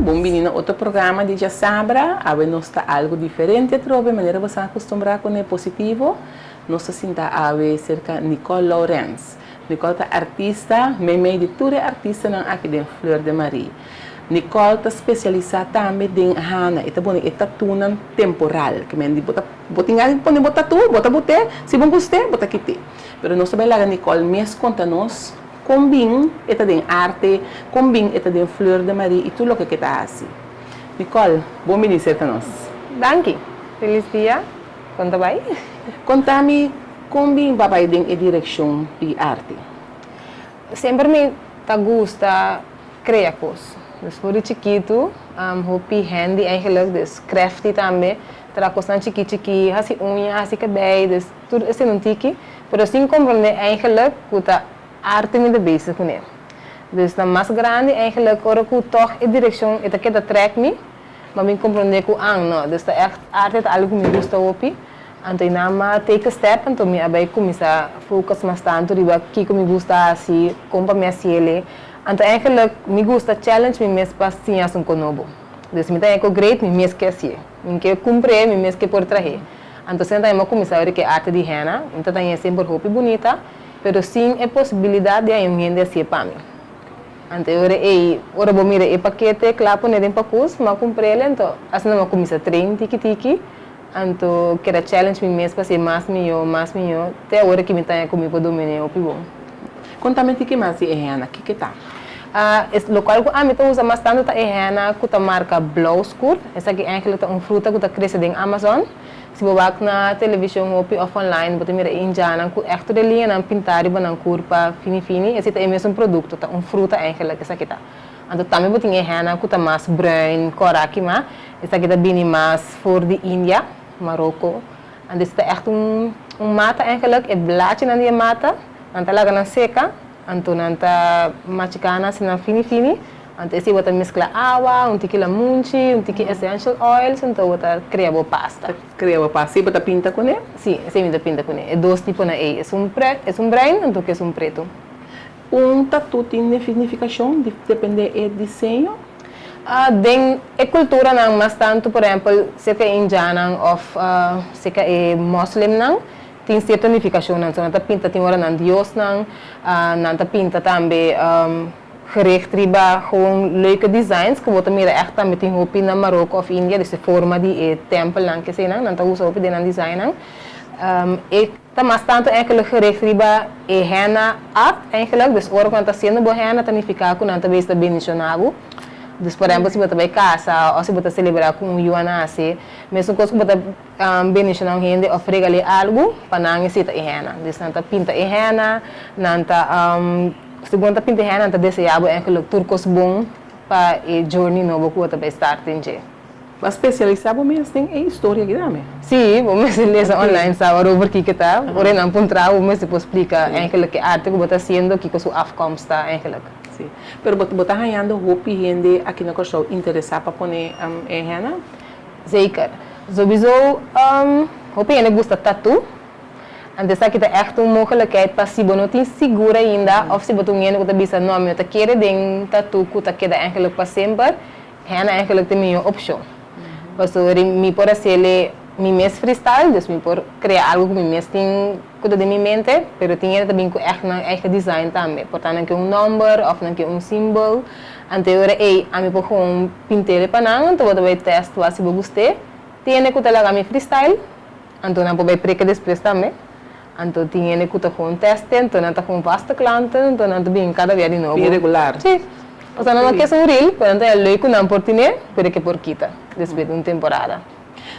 Bon bini na otro programa di Djasabra. Awe nos ta algo diferente atrobe, manera boso a acostumbrá cu ne positivo. Nos ta sinta awe cerca Nicole Lourens. Nicole ta artista, meimei di tur e artistanan aki den Fleur de Marie. Nicole ta spesialisá tambe den hana, e ta pone e tatunan temporal. Ke men di bo ta bo tin gana di pone bo tatu, bo ta bot'é, si bo gust'é, bo ta kit'é. Pero nos ta bai laga Nicole mes konta nos kon bin e ta den arte, kon bin e ta den Fleur de Marie i tur loke ke ta hasi. Nicole, bon bini serka nos. Danki. Felis dia. Kon ta bai? Konta mi kon bin bo a bai den e direkshon di arte. Semper mi ta gusta krea kos. Dus for di chikitu, hopi handy eigenlijk, dus crafty tambe. Traha kosnan chiki chiki, hasi uña, hasi kabei, dus tur esei un tiki. Pero sin komprende eigenlijk ku ta arte mi ta bezig kuné. Dus na mas grandi eigenlijk ora ku tòg e direkshon e ta keda trèk mi, Ma mi comprende cu an no, dus ta echt arte ta algo cu mi gusta hopi, anto y nan a take a step anto mi a bay cuminsa focus mas tanto riba kico mi gusta haci, con pa mi haciele, anto eigenlijk mi gusta challenge mi mes pa siña asun con nobo, dus mi ta haña cu great mi mes ke hacié, mi ke cumpr'é, mi mes ke por trah'é, anto asina tambe mi a cuminsa wor ke arte di henna, mi ta haña semper hopi bunita, pero sin e posibilidad di haña un hende hacié pa mi. Anto e ora ei, ora bo mira e pakete kla pone den pakus, m'a kumpr'el, anto asina m'a kuminsá train tiki tiki, anto keda challenge mi mes pa hasié mas mihó, mas mihó, te awor ki mi ta haña ku mi por dominé hopi bon. Kontami tiki mas di e hena, kiko ta? E lokual ku ami ta usa mas tantu ta e hena ku ta marka blou skur, esaki eigenlijk ta un fruta ku ta krese den Amazon. Si bo wak na televishon hopi òf online, bo ta mira e indjannan ku ègt tur e liñanan pintá riba nan kurpa fini fini. Esei ta e mesun produkto, ta un fruta eigenlijk esaki ta. Anto tambe bo tin e henna ku ta mas bruin, kòrá kimá. Esaki ta bini mas for di India, Maroko. Anto esei ta ègt un un mata eigenlijk. E blachinan di e mata, nan ta laga nan seka, anto nan ta machiká nan asina fini fini. Anto esei bo ta meskla awa, un tiki lamunchi, un tiki essential oils, anto bo ta krea bo pasta. Ta krea bo pasta. Esei bo ta pinta kuné? Si, esei mi ta pinta kuné. E dos tiponan ei, esun pre, esun bruin anto ku esun pretu. Un tatu tin nifikashon depende e diseño? Den e kulturanan mas tantu, por ehèmpel, serka e indjannan òf serka e moslimnan, tin sierto nifikashonnan. So nan ta pinta tin ora nan diosnan, nan ta pinta tambe Gericht riba gewoon leuke designs ku bo ta mira ègt tambe tin hopi na Maroko òf India, dus e forma di e tempelnan keseinan, nan ta usa hopi den nan designnan. E ta mas tantu eigenlijk gericht riba e henna art eigenlijk, dus ora ku nan ta hasiendo bo henna ta nifiká ku nan ta bezig ta bendishoná bo. Dus por ehèmpel si bo ta bai kasa òf si bo ta selebrá ku un yu a nase, mesun kos ku bo ta bendishoná un hende òf regal'é algu, pa nan esei ta e henna. Dus nan ta pinta e henna, nan ta. Si bo ta pinta hende, nan ta desea bo eigenlijk tur kos bon pa e journey nobo ku bo ta bai start den dje. Bo a spesialisá bo mes den e historia aki tambe? Sí, bo mester lesa online sa waarover kiko ta. Ora nan puntra bo, bo mester por splika eigenlijk e arte ku bo ta hasiendo, kiko su afkomst ta eigenlijk. Sí. Pero bo bo ta hañando hopi hende aki na Kòrsou interesá pa pone e henna? Zeker. Sowieso hopi hende gusta tattoo. Anto esaki ta ègt un mogelijkheid pa si bo no tin sigur ainda òf si bo ta un hende ku ta bisa no mi no ta kere den tatu ku ta keda èigenlik pa semper, hèna èigenlik ta e mihó opshon. Pasobra mi por hasiel mi mes freestyle, dus mi por krea algu ku mi mes tin ku ta den mi mente, pero tin hende ta bin ku ègt nan eigen design tambe. Por ta nan ke un nòmber òf nan ke un simbol. Anto e ora ei ami por gewoon pint'el pa nan, anto bo ta bai tèst wak si bo gust'é. Tin hende ku ta laga mi freestyle. Anto nan por bai preke despues tambe. Anto tin hende ku ta gewoon teste, anto nan ta gewoon vaste klanten, anto nan ta bin kada bia di nobo. Bin regular. Si. Pasobra nan no kies un ril, pero nan ta haña leuk ku nan por tine, pero ke por kita despues di un temporada.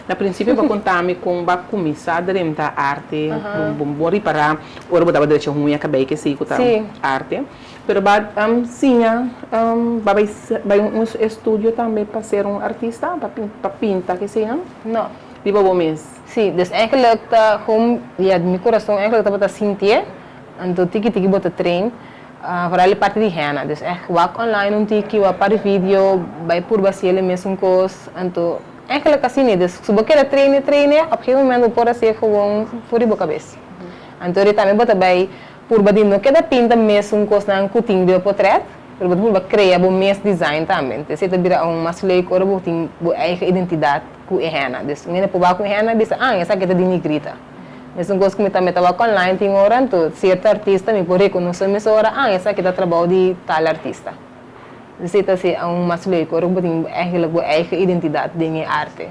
Na prinsipio bo a konta mi kon bo a kuminsá drenta arte, bo a ripará ora bo tabata drecha huña kabei kesei ku ta arte. Pero bo a siña, bo a bai bai un estudio tambe pa ser un artista, pa pinta keseinan? No. Riba bo mes. Sí, dus eigenlijk ta gewoon, ja, mi kurason eigenlijk tabata sintié, anto tiki tiki bo ta train, vooral e parti di henna, dus echt wak online un tiki, wak par video, bai purba hasiel e mesun kos, anto eigenlijk asina, dus si bo keda traine traine, op gegeven moment bo por hasié gewoon for di bo kabes. Anto ori tambe bo ta bai purba di no keda pinta mesun kosnan ku tin den bo potret. Pero bo ta purba krea bo mes design tambe. Entonces e ta bira aun mas leuk ora bo tin bo eigen identidad ku e henna. Dus un hende por wak un henna i bisa, ah, esaki ta di Nigrita. Mesun kos ku mi tambe ta wak online tin ora, anto sierto artista mi por rekonosé mesora, ah, esaki ta trabou di tal artista. Dus e ta hasi aun mas leuk ora ku bo tin eigenlijk bo eigen identidad den e arte.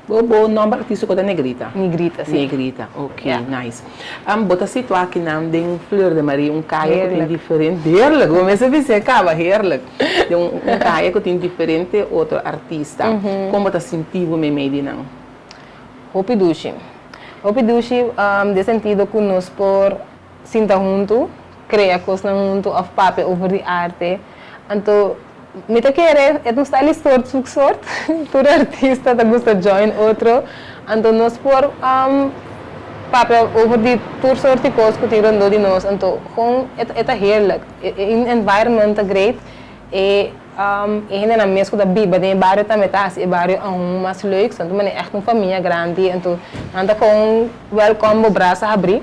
Bo bo nomber artístico ta Negrita? Negrita, si. Negrita, ok, nice. Bo ta situá akinan den Fleur de Marie, un kaya ku tin diferente, heerlijk, bo mester bisa e kaba, heerlijk. Den un kaya ku tin diferente otro artista. Kon bo ta sinti bo meimei di nan? Hopi dushi. Hopi dushi den sentido ku nos por sinta huntu, krea kosnan huntu òf papia over di arte. Anto mi ta kere e ta un style sort zoek sort, tur artista ta gusta join otro, anto nos por papia over di tur sort di kos ku tin rondó di nos, anto gewoon e ta heerlijk, e environment ta great, e e hendenan mes ku ta biba den e bario tambe ta hasi e bario aun mas leuk, so nan ta manera ègt un famia grandi, anto nan ta gewoon welkom bo brasa habrí.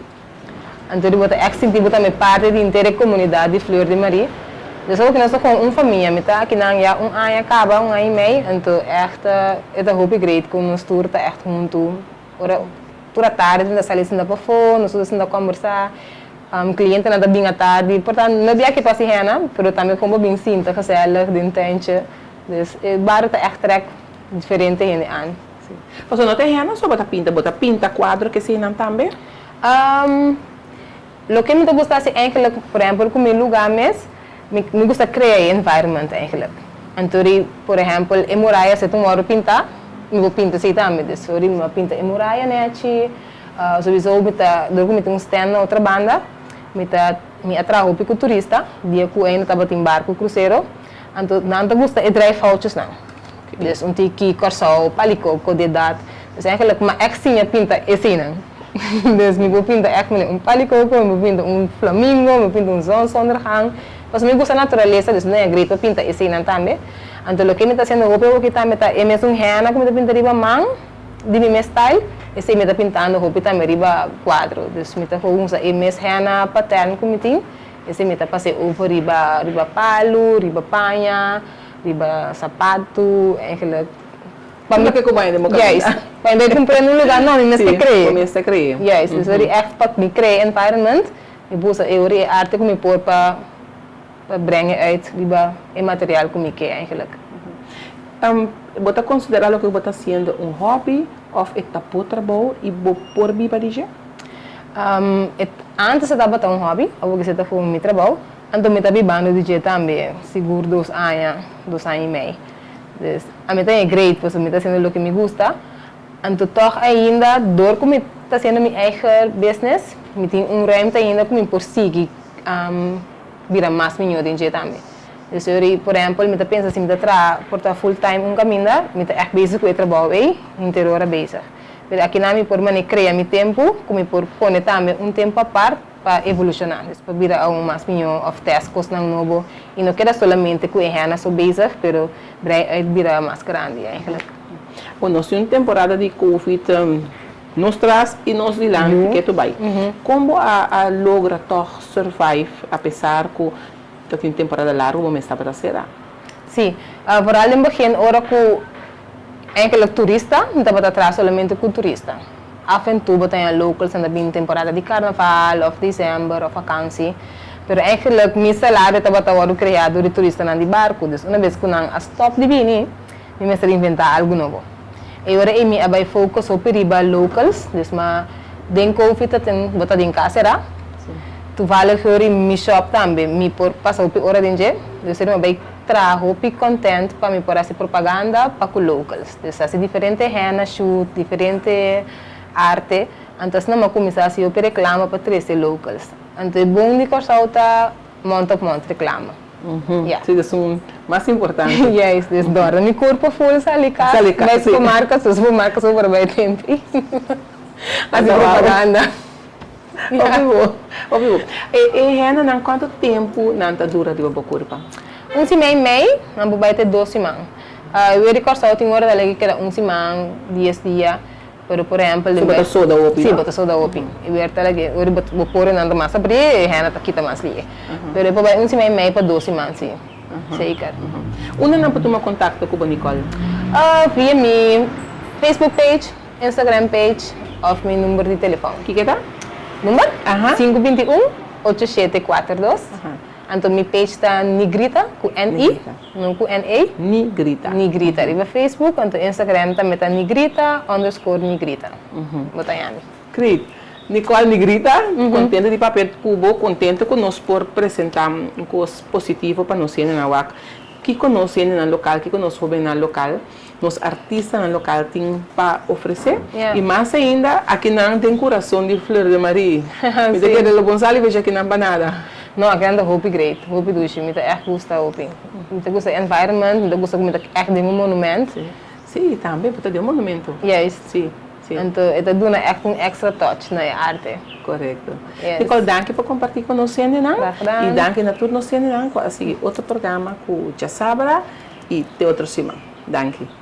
Anto di bo ta ègt sinti bo tambe parti di henter e komunidat di Fleur de Marie. Dus awor ku nos ta kon un famia, mi ta akinan ya un aña kaba, un aña i mei, anto ègt e ta hopi great ku nos tur ta ègt huntu. Ora tur atardi nos ta sali sinta pafó, nos tur ta sinta kòmbersá, klientenan ta bin atardi, por ta no di aki pa hasi hena, pero tambe kon bo bin sinta gezellig den tentje. Dus e bario ta ègt trèk diferente hende an. Sí. Pasobra no ta hena so bo ta pinta, bo ta pinta kuadro keseinan tambe? Loke mi ta gusta hasi eigenlijk, por ehempel ku mi luga mes, mi mi gusta krea e environment eigenlijk. Anto ri, por ehempel, e muraya si ta un wòrdu pintá, mi por pinta esei tambe. Dus ori mi a pinta e muraya nechi, souiso mi ta, dor ku mi tin un stand na otro banda, mi ta, mi a traha hopi ku turista, dia ku ainda tabatin barku krusero, anto nan ta gusta e drijfhoutjesnan. Dus un tiki Kòrsou, palikoko, dit dat. Dus eigenlijk mi a ègt siña pinta eseinan. Dus mi por pinta ègt manera un palikoko, mi por pinta un flamingo, mi por pinta un zonsondergang. Pasobra mi gusta naturalesa, dus mi ta great pa pinta eseinan tambe. Anto loke mi ta hasiendo hopi awoki tambe ta e mesun hena ku mi ta pinta riba man di mi mes style, esei mi ta pintando hopi tambe riba kuadro. Dus mi ta gewoon usa e mes hena pattern ku mi tin, esei mi ta pas'é over riba riba palu, riba paña. Riba sapatu, eigenlijk. Pa mi ke ku bai den bo kaminda. Juist. Pa mi bai kumpra den un lugar no, mi mester kree. Si, bo mester kree. Juist. Dus ori echt pa mi kree environment, mi busa e ori e arte ku mi por pa pa brenga uit riba e material ku mi ke eigenlijk. Bo ta konsiderá loke bo ta hasiendo un hobby òf e ta bo trabou i bo por biba di dje? E antes e tabata un hobby, awor ku esei ta for mi trabou. Anto mi ta bibando di dje tambe sigur dos aña, dos aña i mei. Dus ami ta great pasobra mi ta hasiendo loke mi gusta. Anto tòg ainda dor ku mi ta hasiendo mi eigen business, mi tin un ruimte ainda ku mi por sigui bira mas mihó den dje tambe. Dus ora por ehèmpel mi ta pensa si mi ta traha por ta full time un kaminda, mi ta ègt bezig ku e trabou ei henter ora bezig. Pero akinan mi por manera krea mi tempu ku mi por pone tambe un tempu apart pa evolushoná, dus pa bira aun mas mihó òf tèst kosnan nobo i no keda solamente ku e hèna so bezig, pero brei uit bira mas grandi eigenlijk. Bon, nos tin un temporada di covid nos tras i nos dilanti ke tu bai. Kon bo a a logra tòg survive apesar ku ta tin temporada largu bo mes tabata sera? Sí, vooral den begin ora ku eigenlijk turista, mi tabata traha solamente ku turista. Af en toe bo ta haña locals nan ta bin temporada di carnaval of december of vakantie. Pero eigenlijk mi salario tabata wòrdu kreá dor di turistanan di barku. Dus una bes ku nan a stòp di bini, mi mester inventá algu nobo. E ora ei mi a bai focus hopi riba locals. Dus ma den covid ta ten bo ta den kas será. Toevallig hori mi shop tambe mi por pasa hopi ora den dje. Dus mi a bai traha hopi content pa mi por hasi propaganda pa ku locals. Dus hasi diferente henna shoot, diferente arte. Anto asina mi a kuminsá hasi hopi reklama pa trese locals. Anto e bon di Kòrsou ta mond op mond reklama. Ya. Sí, esun mas importante. Juist, dus dòrda mi kurpo ful sali kas, bai supermarket, so supermarket so por bai tempi. Hasi propaganda. Hopi bo, hopi bo. E e hendenan kuantu tempu nan ta dura riba bo kurpa? Un siman i mei, nan por bai te dos siman. Wia di Kòrsou tin ora ta keda un siman, dies dia, pero por ehèmpel So bo ta soda hopi, Sí, bo ta soda hopi. E wer ta lage, ora bo pore nan ta mas abrí, e hende ta kita mas lihe. Pero e por bai un siman i mei pa dos siman, sí. Zeker. Unda nan por tuma kontakto ku bo, Nicole? Via mi Facebook page, Instagram page òf mi number di telefòn. Kiko ta? Number? 521 8742. Anto mi page ta Nigrita ku N-I, no ku N-E. Nigrita. Nigrita riba Facebook, anto Instagram tambe ta Nigrita_Nigrita. Bo ta yami. Great. Nicole Nigrita, kontento di papia ku bo, kontento ku nos por presentá un kos positivo pa nos hendenan wak. Kiko nos hendenan lokal, kiko nos hóbennan lokal, nos artistanan lokal tin pa ofresé. I mas ainda akinan den kurason di Fleur de Marie. Mi ta kere lo bon sali besha akinan pa nada. No, akinan ta hopi great, hopi dushi. Mi ta ègt gusta hopi. Mi ta gusta e environment, mi ta gusta ku mi ta ègt den un monument. Sí, tambe bo ta den un monumento. Juist. Sí, sí. Anto e ta duna ègt un extra touch na e arte. Korekto. Nicole, danki pa kompartí ku nos hendenan. Graag gedaan. I danki na tur nos hendenan ku a sigui otro programa ku Djasabra i te otro siman. Danki.